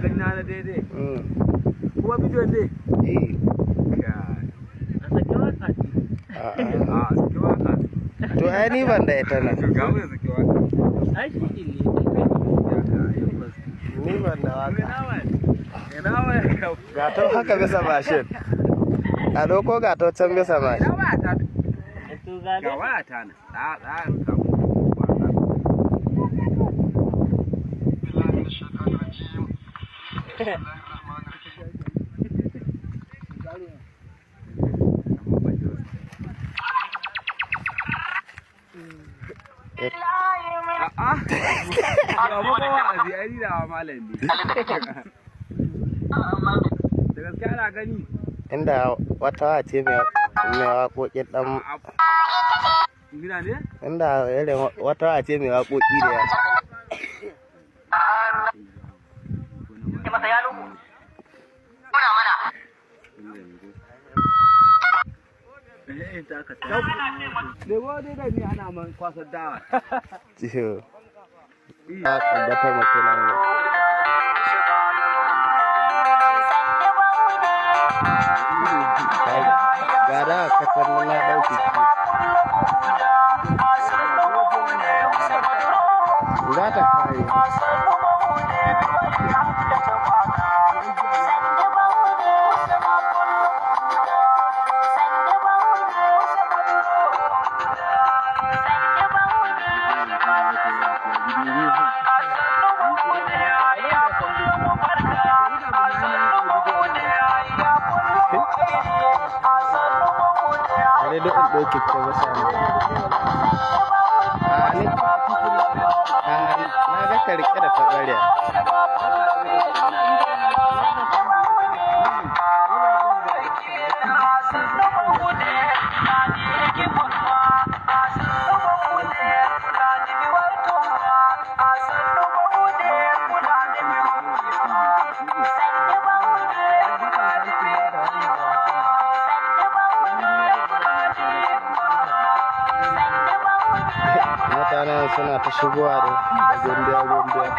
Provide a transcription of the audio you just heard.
Gani na daidai. Kuma bidiyon ne? Eh. Kai. A saki waka ce. A'a. A saki waka. To ai ni ban da ita nan. To ga mu saki waka. Ai shi din ne. Ya ka yau ba. Ni ban da waka. Ina wai. Ina wai. Gato haka bisa mashin. A doko gato can bisa mashin. Ina waya ta. To ga Ga waya ta na. A a ka mu. A'a. Ga mu ba wa'azi ai ni da malam ne. Da gaske ana gani. Inda wata wa ce mai waƙoƙin ɗan Gina ne? Inda irin wata wa ce mai waƙoƙi da yawa. Lebo dai da ni ana man kwasar dawa. Ciwo. A da ta mutum nan. Kai, ga da ka can na ɗauki ki. Za ta kare. Bari duk in ɗauki ta bisa ne. A ni, a na ga ka riƙe da taɓarya. Mutanen suna ta shigowa da gombiya gombiya.